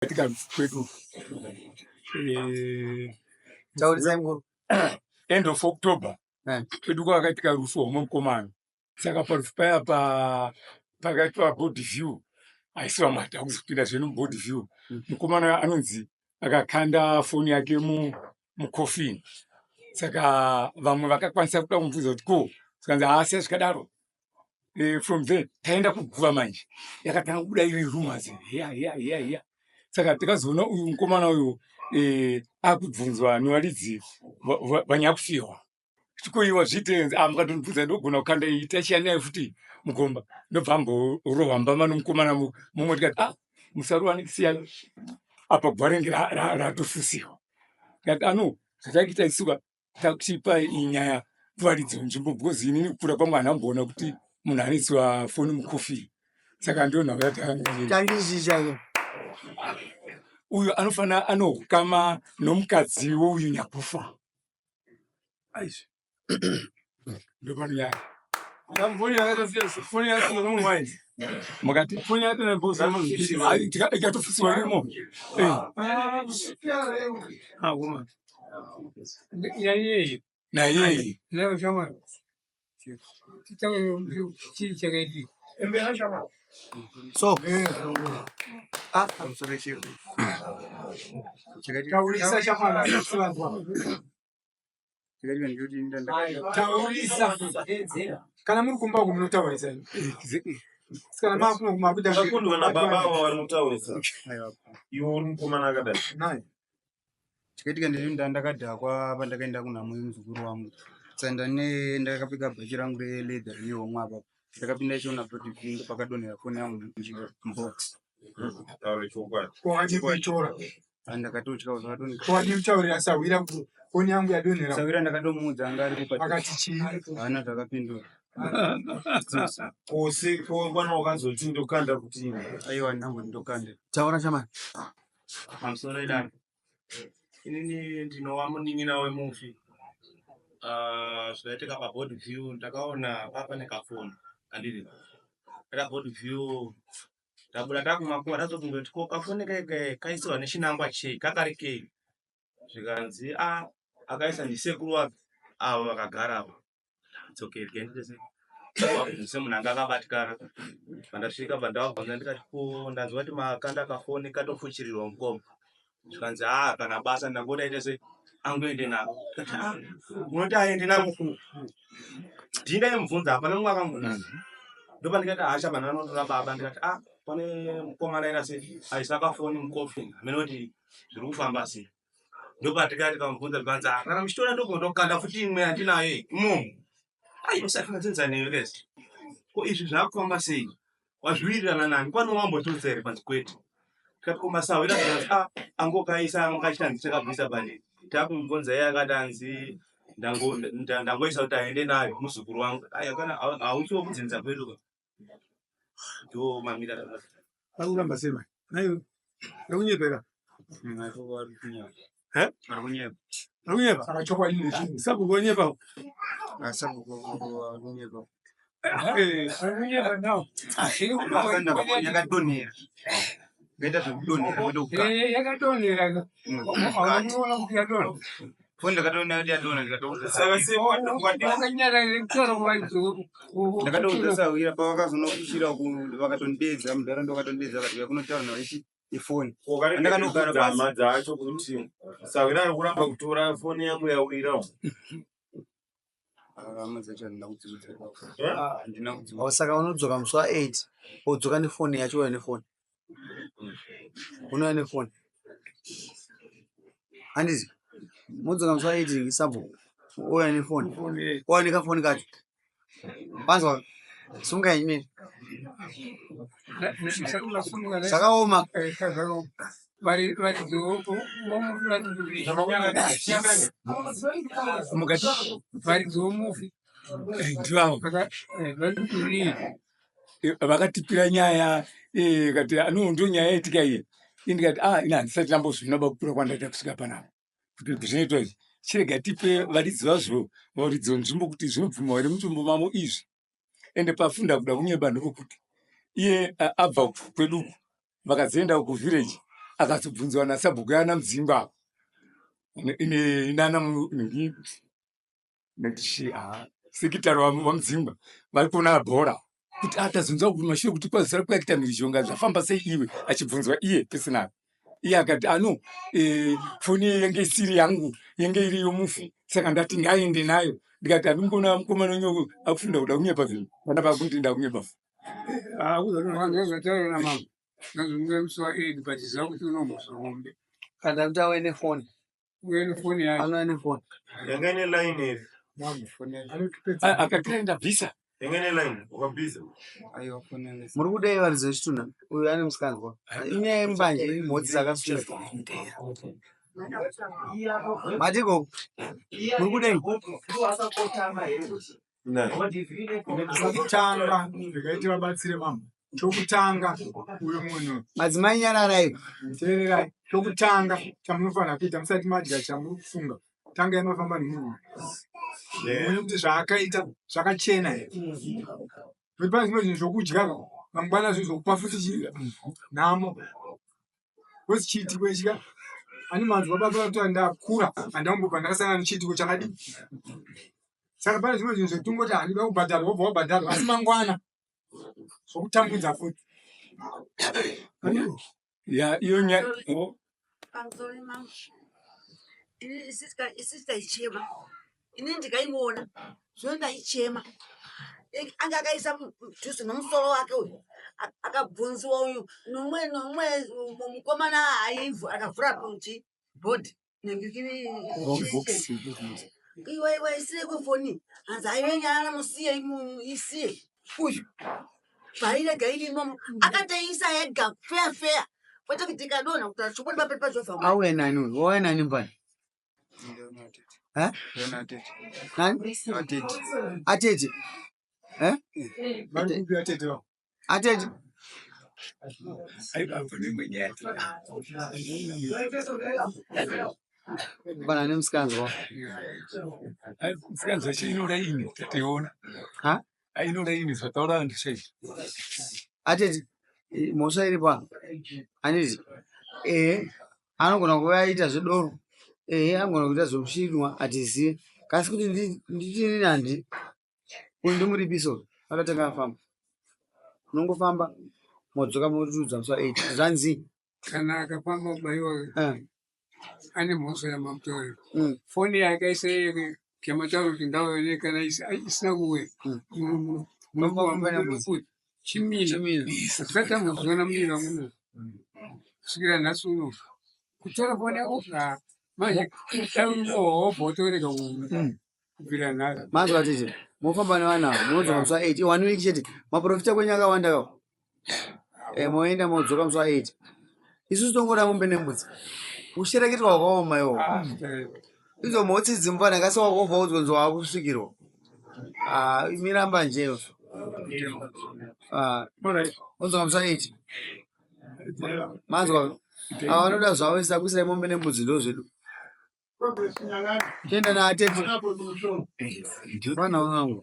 Katika kwedu Taurisai mukuru. End of October kwedu kwakaitika rufu rwomwe mukomana. Saka parufu paya pakaitwa body view, haisi vamwe takuzopinda zvedu mubody view. Mukomana anonzi akakanda foni yake mukofini. Saka vamwe vakakwanisa kuda kumubvunza kuti ko, zikanzi haasi zvikadaro. From there taenda kuguva manje, yakatanga kubuda iri rumors heya heya heya heya. Saka tikazoona uyu mukomana uyu akubvunzwa nevaridzi vanyakufiwa, chikoiwa zviite mukatondibvunza ndogona kukanda iyi tachiya nayo futi mugomba. Ndobva amborohwa mbama nomukomana mumwe, tikati ah, musarovane, siyana apa, guva renge ratofusiwa. Tikati ano zvatakuita isuka takuchipa iyi nyaya kuvaridzi venzvimbo, because inini kukura kwangu handamboona kuti munhu anoisiwa foni mukofi. Saka ndo nhau yata Tangi chake. Uyu anofanira anohukama nomukadzi wouyu nyakufa. Aizvi. Ndopano nyaya. Foni yakatosiya, foni yakasiya nomumwaini. Mukati Foni yakatona. Ikatofusiwa irimo. Ah, kuma. Yaiyeyi. Naiyei. Leo shamwari. Titaure chii chakaitika. So. Ah, I'm sorry, chief. Chakaitika. Taurisa shamwari. Chakaitika ndechekuti Taurisa. Kana muri kumba uku munotaurisa. Kana makuno kumakuita. Takundwa nababa avo vari kutaurisa. Aiwa. Iwe uri mukomana akadai. Naye. Chakaitika ndechekuti ndakadhakwa pandakaenda kunhamo yemuzukuru wangu. Saka ndane ndakapfeka bhachi rangu releather rine homwe apa. Ndakapinda ichiona body view, ndopakadonhera foni yangu mubox. Taura chokwadi. Wadi kuitora. Ndakatotya zvakatoni. Wadi kutaurira sahwira kuti foni yangu yadonhera. Sahwira ndakatomuudza, anga ari pa Akati chii? Haana zvakapindura. Kose kwana wakazoti ndokanda kuti Aiwa, ndamboti ndokanda. Taura shamani. Pamusoro idani, inini ndinova munin'ina wemufi. Ah, zvaitika pabody view, ndakaona pane kafoni andiri pabody view. Tabuda takumakuva, tazofunga kuti ko kafoni keke kaisiwa nechinangwa chei, kakari kei? Zvikanzi a akaisa ndisekuru wake avo vakagara avo. It's okay, semunhu anga akabatikana. Pandasvika pandavabvunza ndikati, ko ndanzwa kuti makanda kafoni katofuchirirwa mukoma. Zvikanzi, haa, kana basa, ndangoti aite sei, angoende nako. Ndikati, "Ah, unoti aende nako ku ndindaimubvunza, hapana mumwe akamubvunza. Ndopandikati hasha vanhu vanotora baba, ndikati, ah, pane mukomana aita sei, aisa kafoni mukofini, hamene kuti zviri kufamba sei. Ndopatikati kamubvunza, zvikanzi, ah, kana muchitora ndogondokanda futi imwe yandinayo iyi imomo. Ai, usafika newe kesi, ko izvi zvakufamba sei, wazviwirirana nani, kwani wambototsa here? Panzi kwete. Tikati ko masahwira? Zvikanzi, ah, angokaisa makachita ndichakabvisa bandi. Takumubvunza iye akati anzi ndangoisa kuti aende nayo muzukuru wangu. Aya kana hausi wokudzinza kwedu ka, ndo mamira. Akuramba sei mai? Naiwe. Rekunyepera. Ari kunyepa. Rekunyepa. Saka chokwadi ndechii? Sabhuku onyepa. Sabhuku ari kunyepa. Rekunyepa now. Yakadonhera. Ngaita zvekudonhera kwete kukanda. Yakadonhera. Unoona kuti yadonha. Foni ndakatoona kuti yadonha, ndikatoudza. Saka sei Ndakatoudza sahwira pavakazonofushira vakatondidedza munharaunda, vakatondidedza vakati uya kunotaura nawo ichi ifoni. Ndakanogara pasi. Hama dzacho kuti sahwira ari kuramba kutora foni yangu yawira. Hama dzacho handina kudziudza. Handina kudziudza. Oh, saka unodzoka musi wa8, wodzoka nefoni yacho, uya nefoni, unouya nefoni, handiti? Modzoka musi wa8, sabhuku ouya nefoni, ouya nekafoni kacho. Panzwa, sungai imini. Zvakaoma. Varidzi Mukati varidzi vomufi Ndivavo. Vari Vakatipira nyaya kati ano ndo nyaya yaitika iyi. Ini ndikati, ah, ini handisati ndambozviona bakukura kwandaita kusvika panapa kuti zvinoitwa izvi. Chirega tipe varidzi vazvo, varidzi venzvimbo, kuti zvinobvuma here munzvimbo mavo izvi. Ende pafunda kuda kunyeba ndokwokuti iye abva kwedu uku, vakazoenda kuvillage. Akazobvunzwa nasabhuku yana Mudzingwa nana sekitari waMudzingwa vari kuona bhora kuti atazonzwa kumashure kuti kwazara kuyakuita mhirizhonga zvafamba sei iwe achibvunzwa iye personal iye akati ano ah, foni yenge isiri yangu yenge iri yomufi saka ndati ngaende nayo ndikati handingona mukomana wenyu akufunda kuda kunyepa zvinhu pana pakuti ndakunyepa zvataura namama nazvonge musi wa8 but ziva kuti unomhosva hombe kana kuti auye nefoni uye nefoni yacho anouya nefoni Yanga ine line here? Akatira ndabvisa. Yanga ine line, wakabvisa. Aiwa, foni yanga isina. Muri kudei varidzi vechitunha? Uyu ane musikanzwa inyaya yembanje imhotsi dzakasvika matiko muri kudei? Chokutanga ndikaiti vabatsire mama. Chokutanga uyu munhu Madzimai nyararai. Teererai. Chokutanga chamunofanira kuita musati madya chamuri kufunga, tangai mafamba nemunhu muone kuti zvaakaita zvakachena here. Nokuti pane zvimwe zvinhu zvokudya ka mangwana zvizokupa futi chii nhamo. Because chiitiko ichi ka ane manzwa baba kuti ndakura handambobva ndakasangana nechiitiko chakadii. Saka pane zvimwe zvinhu zvekutongoti handida kubhadharwa wobva wabhadharwa asi mangwana zvokutambudza futi. Ya iyo nya oh. Pamusoro mambo. Ini isista ndaichema. Ini ndikaiona. Zvino ndaichema. Anga akaisa mudhuze nomusoro wake uyu. Akabvunziwa uyu nomwe nomwe mukomana aivhu akavhura kuti bhodhi. Box. Iwe iwe isiye kufoni. Hanzi aive nyaya musiye isiye. Uyu. Pairega irimo akatoisa ega fair fair. Kwete kuti ikadonha kuti achibona paperi pazvovha. Auya nani uyu? Wauya nani mbani? Ndiona atete. Eh? Ndiona atete. Nani? Atete. Atete. Eh? Vari kupi atete vavo? Atete. Mbani ane musikanzwa? Musikanzwa chacho inoda ini tateiona. Ha? Inoda ini zvataura vanhu chaizvo. Atete mhosva iri pa handiti ehe anogona kuva aita zvedoro ehe anogona kuita zvekusvinwa hatizive kasi kuti nditi inini handi uyu ndimuripiso akatanga afamba unongofamba modzoka motiudza musi wa8 zvanzi. Kana akafamba kubayiwa ane mhosva yamamutorero. Foni yake aisa yamataura kuti ngauye kana isina kuuya Munomupa chimina. Chimina. Tisati tambozviona munyika muno kusvikira nhasi uno kutora foni yako manje wobva wotorega kubvira nhasi. Manzwa tete, mofamba nevana ava munodzoka musi wa8 one week chete. Maprofita kwenyu akawanda kawo moenda modzoka musi wa8. Isusu tongoda mombe nembudzi. Kushereketwa kwakaoma iwo. Idzo mhotsi idzi mufana kasi wakobva udzonzi wakusvikirwa. Ah, miramba njeyo. Ah, odzoka musi wa8. Manzwa ava vanoda zvavo isa kuisai mombe nembudzi ndo zvedu. Toenda naatete. Vana vangu.